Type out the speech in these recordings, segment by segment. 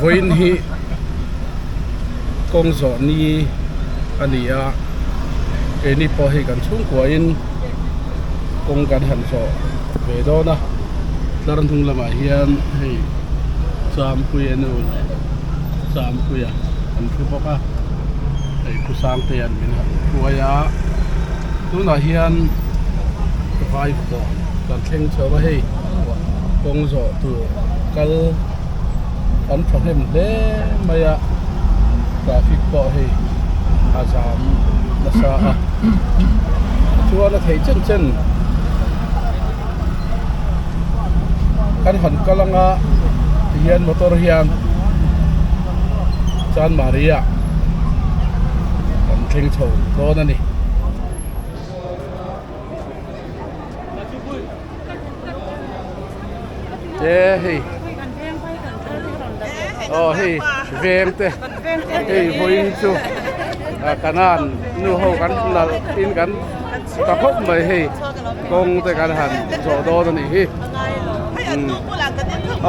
Vawiin hi kawng zawh ni a ni a, keini pawh hei kan chhungkuain kawng kan han zawh ve dawn a, tlar hnung lamah hian hei Champuia nu leh Champuia an thu bawk a, hei Pu Sangtea'n min han hruai a, tunah hian Vaivakawn kan thleng chho a hei kawng zawh tur kal an thahnem hle mai a traffic pawh hei a zam nasa a chuan a theih chen chen kan han kal anga tihian motor hian Chanmari ah kan thleng chho dawn a ni. Te hei aw hei veng te hei vawiin chu kanan nu ho kan nalh in kan ta khawp mai hei kawng te kan han zawh dawn a nih hi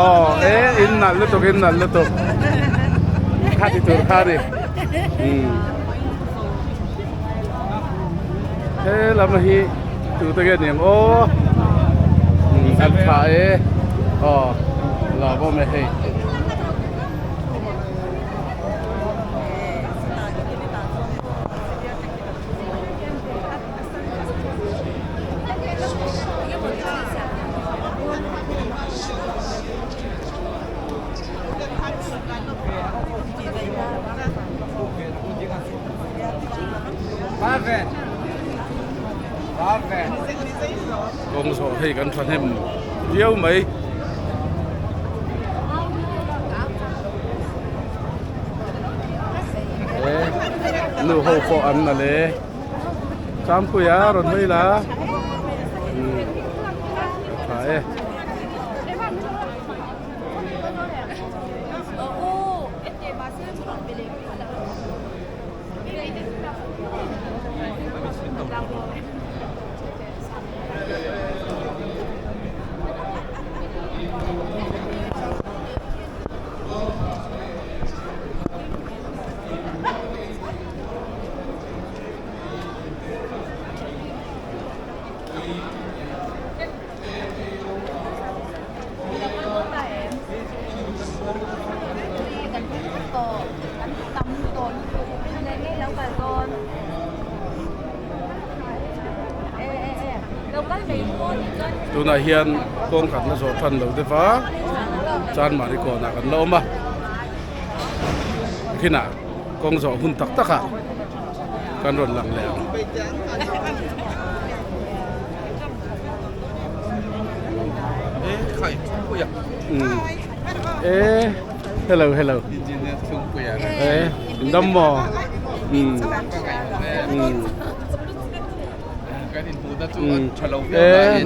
aw e in nalh lutuk in nalh lutuk kha ti tur kha a ni He lam hi tute nge ni ang aw an tha e aw la bawm e hei. Kawng zawh hei kan thahnem viau mai. Nu ho pawh an na le. Champuia rawn hawi la. Tha e. Tunah hian kawng kan la zawh tan lo deuh va Chanmari kawnah kan la awm a khinah kawng zawh hun tak tak ah kan rawn lang leh ang. E hello hello e dam maw e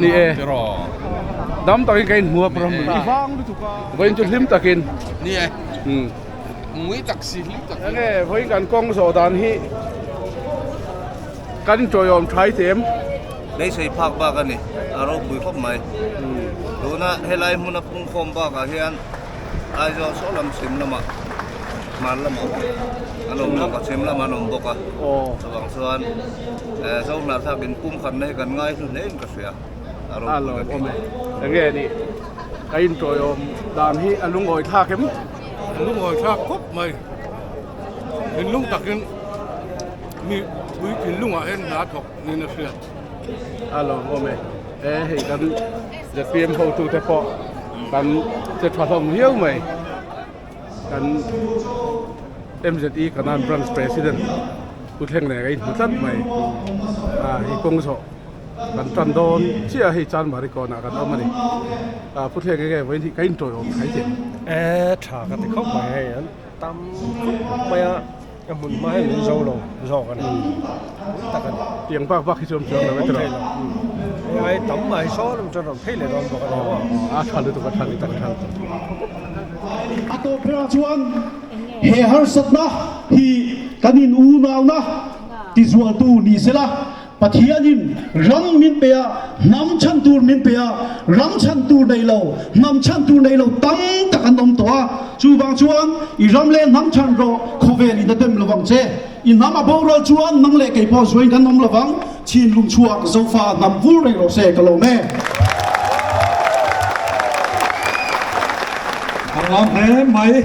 ni e dam takin ka inhmu a pawh vawiin chu hlim takin ni e ngui tak si hlim tak enge vawiin kan kawng zawh dan hi Kan tawiawm thai tem. Beisei phak bak a ni, a ropui khawp mai. Tuna helai hmuna pungkhawm bakah hian Aizawl saw lam chhim lamah hmar lamah an awm bawk a, chhim lamah an awm bawk a. Chuvang chuan Zohnathlak in pumkhatna hi kan ngaihlu hle in ka hria, a ropui ka ti. Enge nih ka intawiawm dan hi a lungawi thlak em? A lungawi thlak khawp mai, thinlung takin. Mi pui thinlungah hian hna thawk niin a hriat. A lawmawm e. E hei kan zpm hotute pawh kan che tha hlawm viau mai. Kan MZE Kanan Branch President Pu Thleng nen ka inhmu tlat mai. A hei kawng zawh kan tan dawn chiah a hei Chanmari kawnah kan awm a ni. A Pu Thleng enge vawiin hi ka intawiawm thai teh. E tha ka ti khawp mai hei an tam khawp mai a. Ka hmun hma hi min zo lo zawk a ni. Pui tak a ni. Tiang bak bak hi chu awm chuang lo e tiraw. Hei ai tam mah hi sawn awm chuan rawn phei leh dawn bawk a ni maw. A tha lutuk a tha lutuk a tha lutuk. A tawp berah chuan he harsatna hi kan in unauna tizualtu ni sela, Pathianin ram min pe a, hnam chhan tur min pe a, ram chhan tur nei lo, hnam chhan tur nei lo tam tak an. an awm tawh a, chuvang chuan i ram leh hnam chhan rawh, khawvel in a dem lovang che. I hnam a boral chuan nang leh kei pawh zuain kan awm lovang, Chinlung chhuak Zofa hnam vul reng rawh se, ka lawm e. Ka lawm hle mai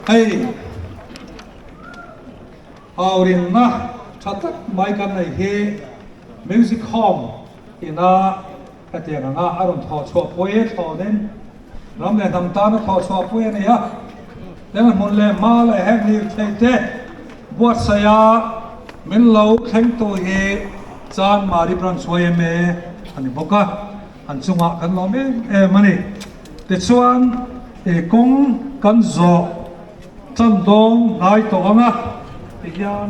hei. Aurinna tha tak mai kan nei hi Music Home ina hetiang anga a rawn thawh chhuah pui thlawnin ram leh hnam tana thawh chhuah pui a ni a. Tin hmun leh hma leh heng lirthei te buatsaiha min lo thlengtu hi Chanmari Branch yma a ni bawk a, an chungah kan lawm em em a ni. Tichuan kawng kan zawh. Chan dawng hnai tawh ang a tihian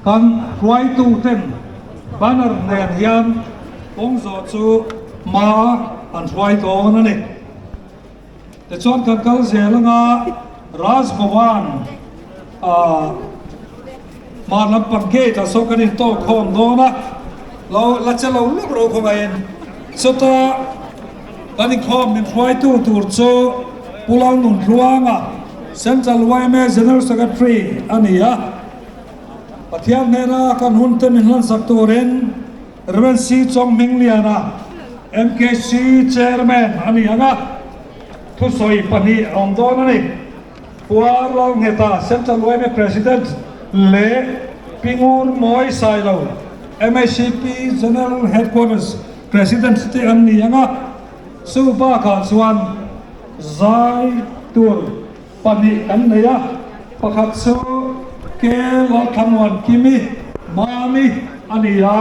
kan hruaitu ten banner nen hian kawng zawh chu hma an hruai dawn a ni. Tichuan kan kal zel anga Raj Bhavan ah hma lampang gate ah saw kan intawk khawm dawn a, lo la che lo lawk ro khawngaihin chutah Kan inkhawm min hruaitu tur chu Pu Lalnuntluanga, Central yma General Secretary a ni a. Pathian hnena kan hunte min hlansak turin Rev. C. Chawngmingliana, MKC Chairman a ni ang a, thusawi pahnih a awm dawn a ni. Pu R. Lalngheta, Central yma President leh Pi Ngur Mawi Sailo, MHCP General Headquarters President te an ni ang a, chu bakah chuan zai tur pahnih kan nei a, pakhat chu Ke Lalthlamuan Kimi, Mami, a ni a,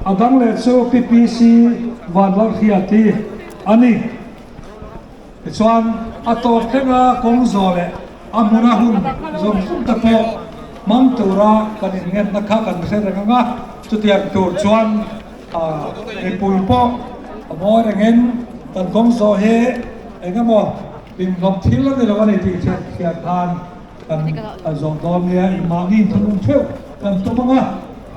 a dang leh chu PPC Vanlalhriati a ni. Tichuan a tawp thlenga kawng zawh leh a hmuna hun zawng zawng te pawh hmang tura kan inngenna kha kan hre reng ang a, chutiang tur chuan Mipui pawh a mawi rengin kan kawng zawh hi eng emaw inhlawp thil a ni lo a ni tih hriat thiam khan kan zawh dawn nia, i mahni inthunun theuh kan tum ang a,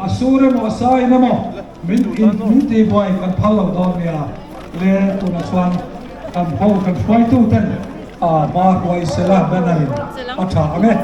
a sur emaw a sa in emaw min min tihbuai kan phal lo dawn nia le tunah chuan kan ho kan hruaitu ten hma hruai sela banner in a tha ang e.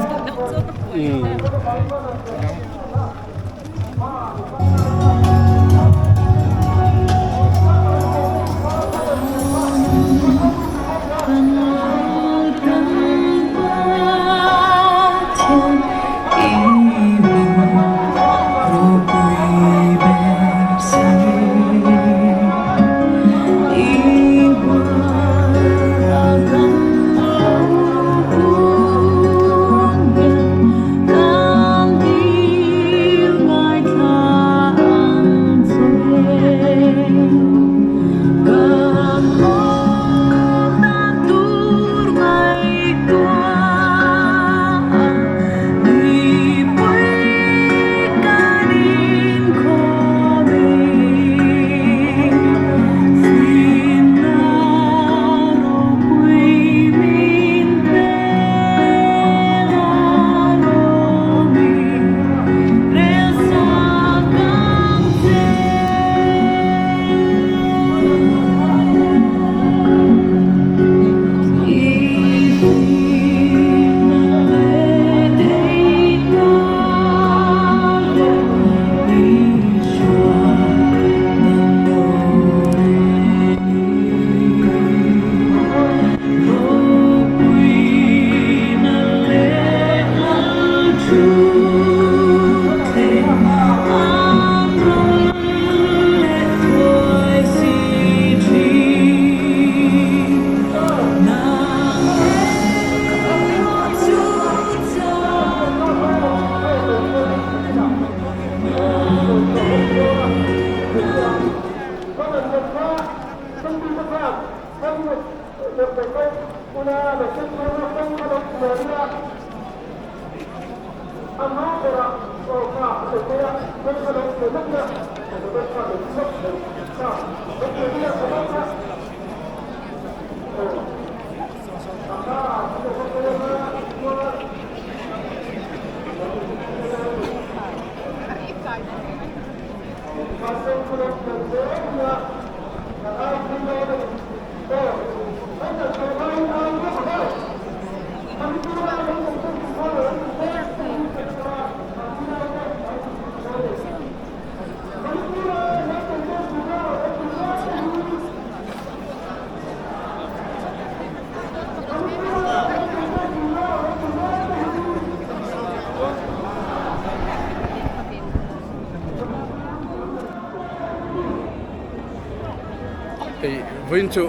Hei vawiin chu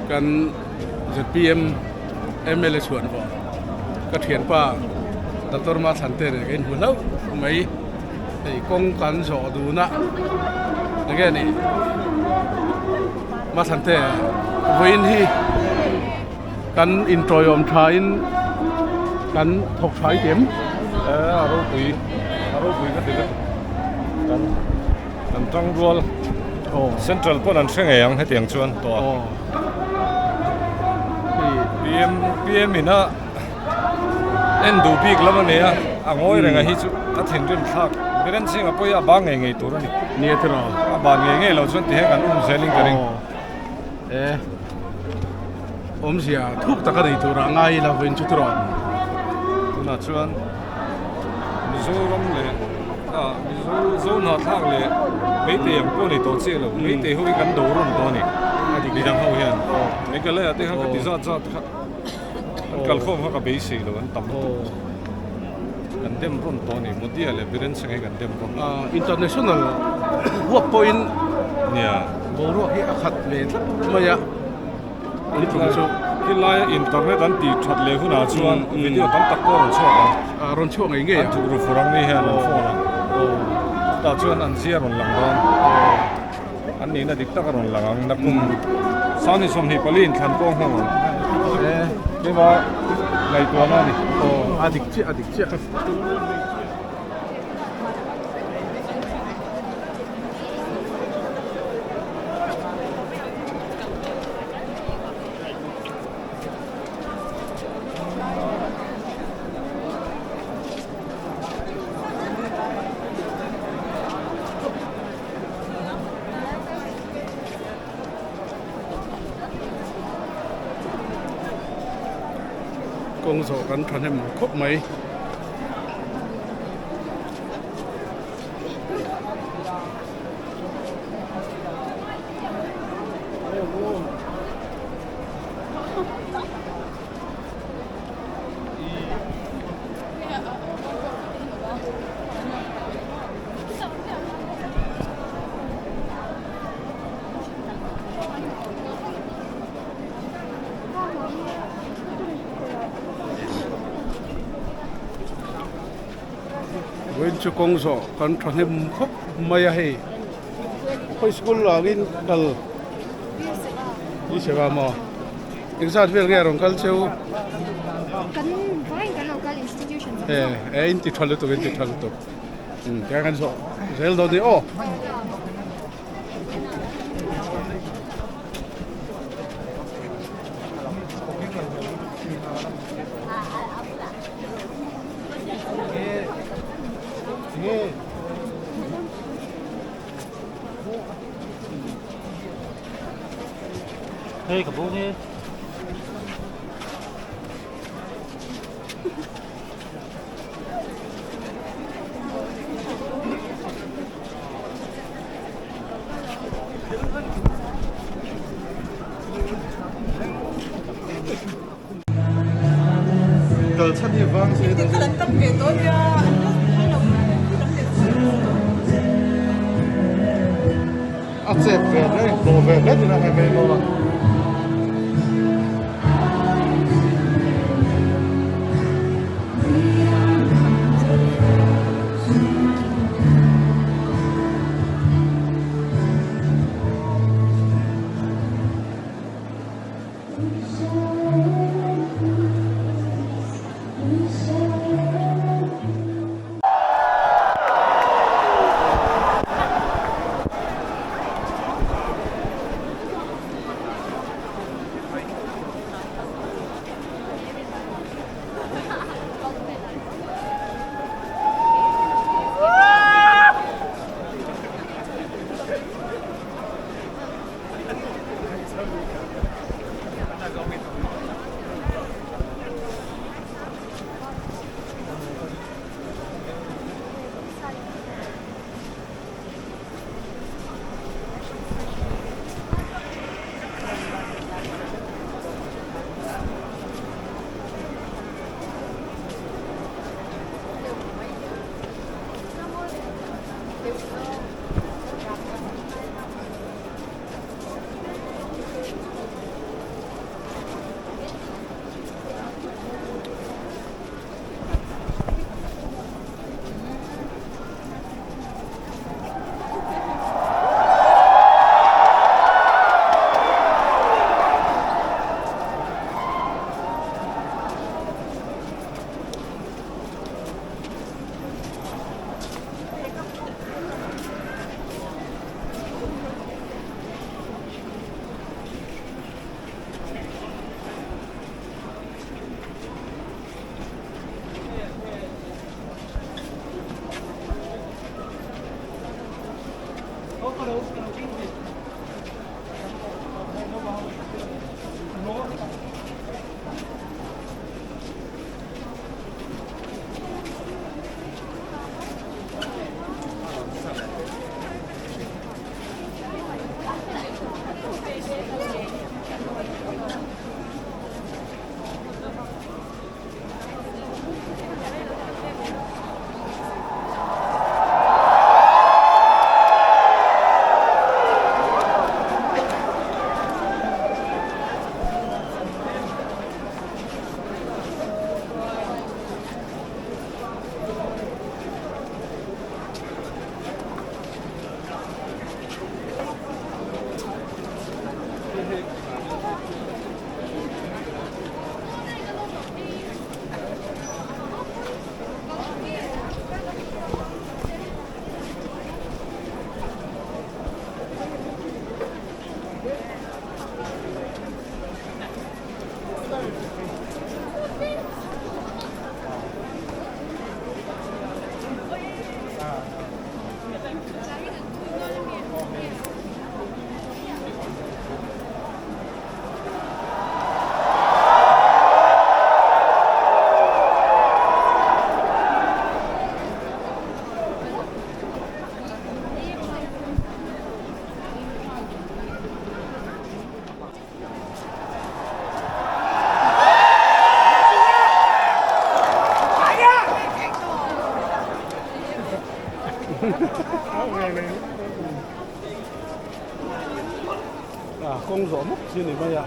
kan zpm mla chhuan vawh ka thianpa Doctor Mathlan te nen ka inhmu hlauh mai. Hei kawng kan zawh dun a enge ni Mathlan te vawiin hi kan intawiawm thain kan thawk tha i ti em? A ropui a ropui ka ti vek kan kan tang rual central pawn an hre ngei ang hetiang chuan tawh a pm pm in a en duh bik lam a nei a a ngawi reng a hi chu a thinrim thlak biren chhing a pawi a bang ngei ngei tur a ni nia tiraw a ban ngei ngei lo chuan tihian kan um zel in ka ring e awmzia thuk tak a nei tur ah ngai ila vawiin chu tiraw tunah chuan Mizoram leh ah Mizo Zo hnahthlak leh Meitei ang pawh a ni tawh chiah lo Meitei ho hi kan do rawn tawh a ni midang ho hian Meghalaya te khan ka ti zat zat kha an kalkhawm kha ka beisei lo an tam lutuk kan dem rawn tawh a ni Modi-a leh Biren Singh hi kan dem rawn International huap pawhin nia boruak hi a khat ve tlat mai a in tum chu Khilai internet an tih that leh hunah chuan video tam tak pawh a rawn chhuak ang a rawn chhuak ngei ngei an thuk ru fur ang mi hian an phone a chutah chuan an zia rawn lang dawn an nihna dik tak a rawn lang ang nakum sangni 24 inthlan pawh a nghawng ang keimah ngaihtuahna a ni a dik chiah a dik chiah. Kawng zawh kan thahnem khawp mai. Vawiin chu kawng zawh kan thahnem khawp mai a hei khawi school angin kal i seva maw engzat vel nge a rawn kal cheu kan vawiin kan lo kal institution e e in ti tha lutuk in ti tha lutuk tiang kan zawh zel dawn ni aw. Hei ka bo nge. Kal chhan hi vang se a chep ve hle hlawh ve hle tina hei mai maw a. hei. Kawng zawh mawp chi a ni mai a.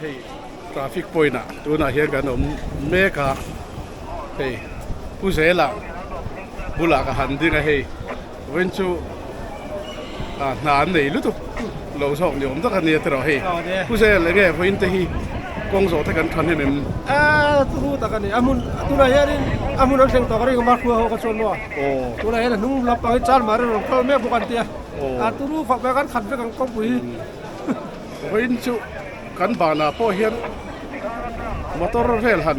Hei traffic point ah tunah hian kan awm mek a hei pu zela bulah ka han ding a hei vawiin chu hna an nei lutuk lo zawk ni awm tak a nia tiraw hei pu zel enge vawiin te hi kawng zawh te kan tha hnem em? Aaa chu tak a ni a hmun tunah hianin a hmun an thleng tawh ka ring a hmarkhua ho ka chuan maw tunah hian a hnung lampang hi char mar a rawn kal mek bawk an tia a turu khawp mai a kan khat vek ang kawngpui hi. Vawiin chu kan banah pawh hian motor vel han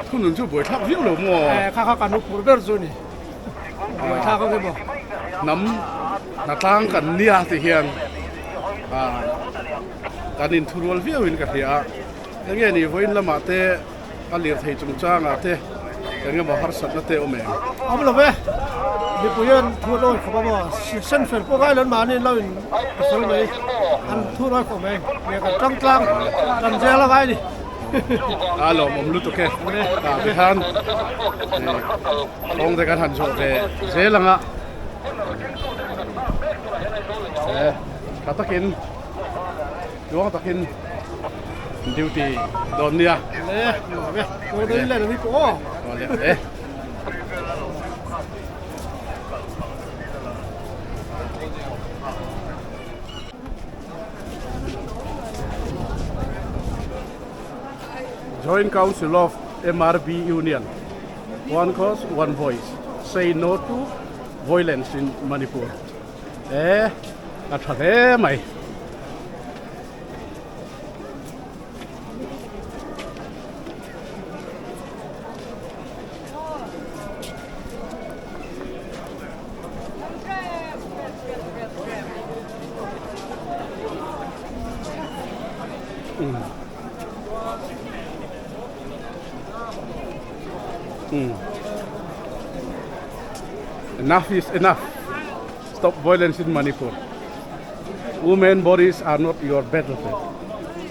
thunun chu buaithlak viau lo maw? Kha kha kan huphurh ber chu a ni. Buaithlak ang emaw? Hnam hnatlang kan nia ti hian kan inthurual viauin ka hria a. Enge ni vawiin lamah te a lirthei chungchangah te eng emaw harsatna te awm em? Awm lo ve, mipui hian thu an awi khawp a maw? Sen fel pawh ngai lo an mahni lo in a fel mai, an thu an awi khawp mai, nge kan tang tlang kan zel a ngai ni. A lawmawm lutuk e, tah te khan kawng te kan han zawh ve zel ang a, tha takin. Tluang takin duty dawn nia. Le, nuam e. Kaw dawn le ni pawh aw. Aw le le. Joint Council of MRB Union, One Cause, One Voice, Say No to Violence in Manipur. E a tha hle mai. Umm Enough is enough Stop violence in Manipur Women bodies are not your battlefield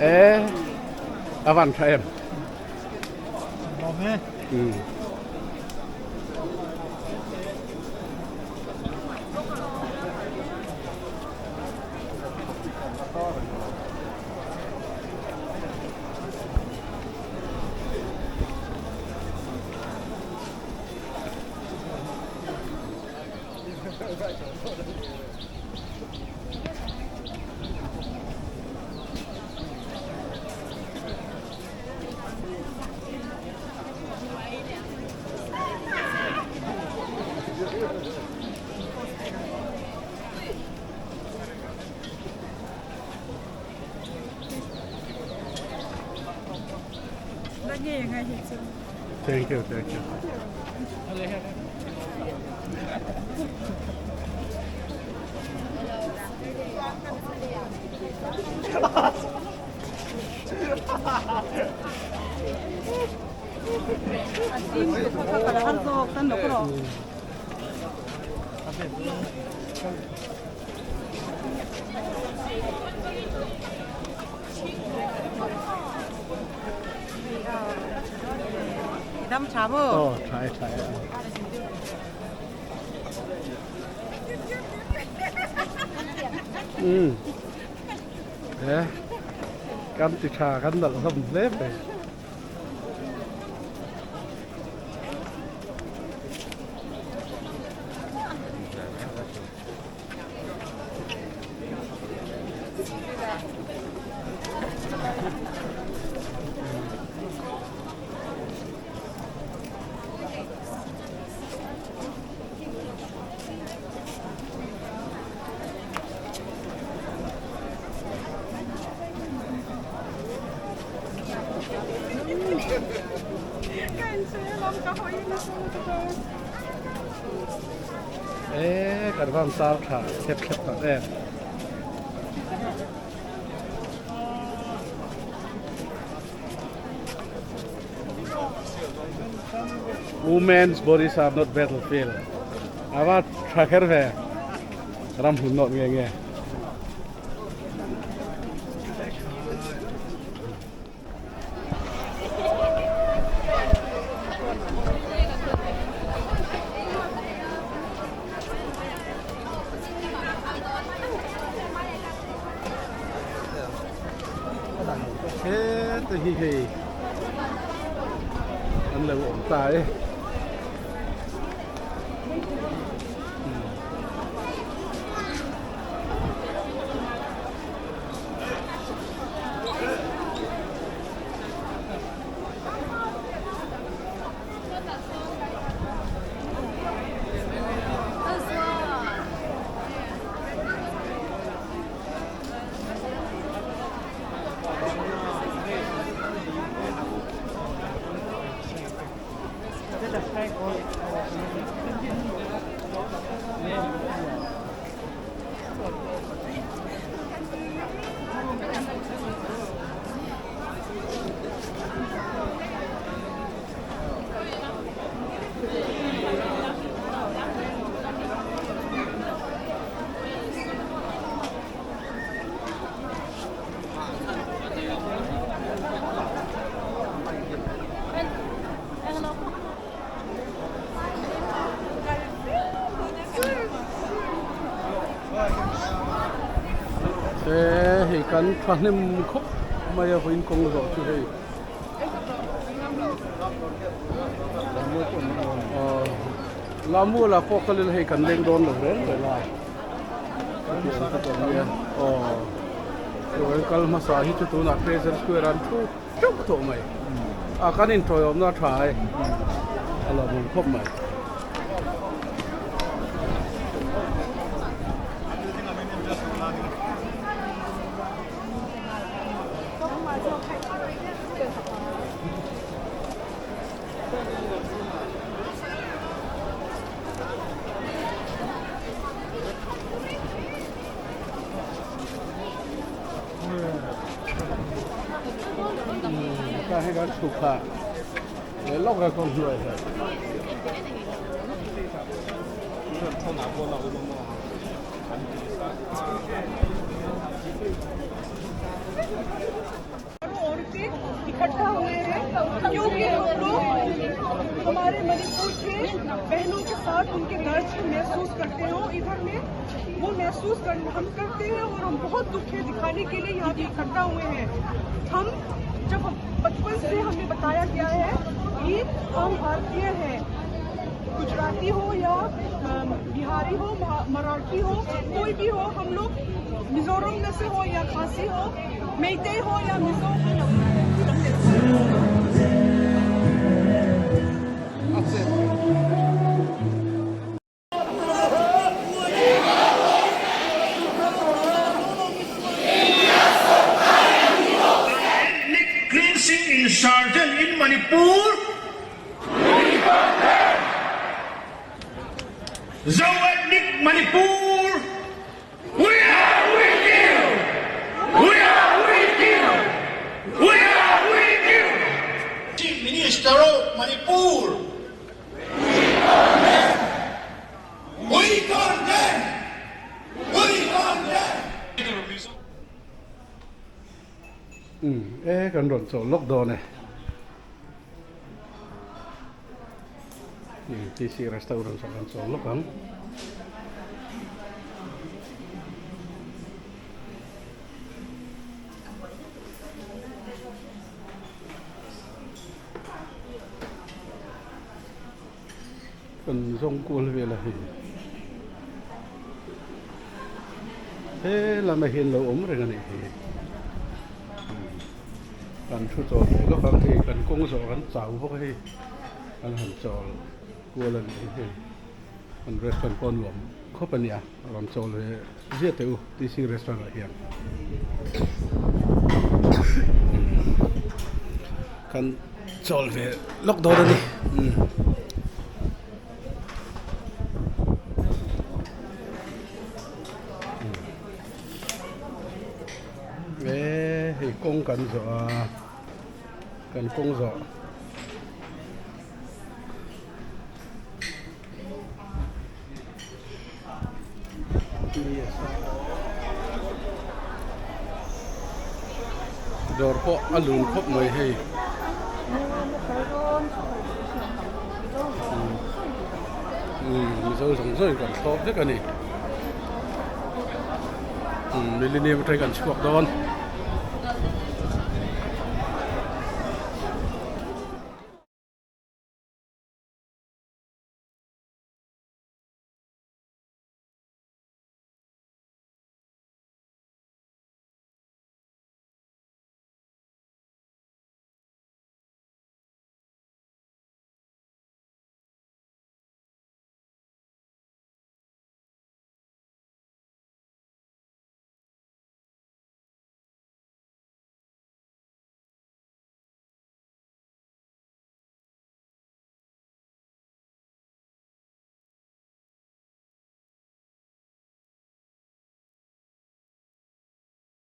E a van tha em. Umm. Thank you, thank you. Aw tha e tha e. Umm he kan ti tha kan nalh hlawm hle mai. Eee kan van tar tha thlep thlep tak em. Women's bodies are not battlefield. Ava tha kher ve. Ram hun nawt nge nge. Heta hi hei an lo awm ta e. He hei kan thahnem khawp mai a vawiin kawng zawh chu hei Lammual ah pawh kal ila hei kan leng dawn lo reng reng a aw kal hmasa hi chu tunah Treasure Square an thu teuh tawh mai a kan intawiawmna a tha e a lawmawm khawp mai. Ka hei kan chhuk kha. Leh lawk a kawng hnuai hian. इकट्ठा हुए हैं क्योंकि हम लोग हमारे मणिपुर के बहनों के साथ उनके दर्द को महसूस करते हो इधर में वो महसूस कर हम करते हैं और हम बहुत दुख है दिखाने के लिए यहाँ पे इकट्ठा हुए हैं हम जब बचपन से हमें बताया गया है कि हम भारतीय हैं गुजराती हो या बिहारी हो मराठी हो कोई भी हो हम लोग मिजोरम में से हो या खासी हो मेइतेई हो या Mizo Ethnic cleansing insurgent in Manipur. Zo ethnic Manipur. We are with you. We are with you. We are with you. Chief Minister of Manipur. We condemn. We condemn. Umm e kan rawn chawl lawk dawn e. Umm TC restaurant ah kan chawl lawk ang. Kan zawng kual vel a hei. He lama hian lo awm reng a nih hi. Kan thu chawl ve lawk ang hei kan kawng zawh kan chau bawk a hei kan han chawl kual a nih hi hei kan restaurant pawh a nuam khawp a nia rawn chawl ve ziah teh u T C restaurant ah hian kan chawl ve lawk dawn a ni. E hei kawng kan zawh a kan kawng zawh dawr pawh a lun khawp mai hei mizo zawng zawng in kan thlawp vek a ni. Millennium atangin kan chhuak dawn.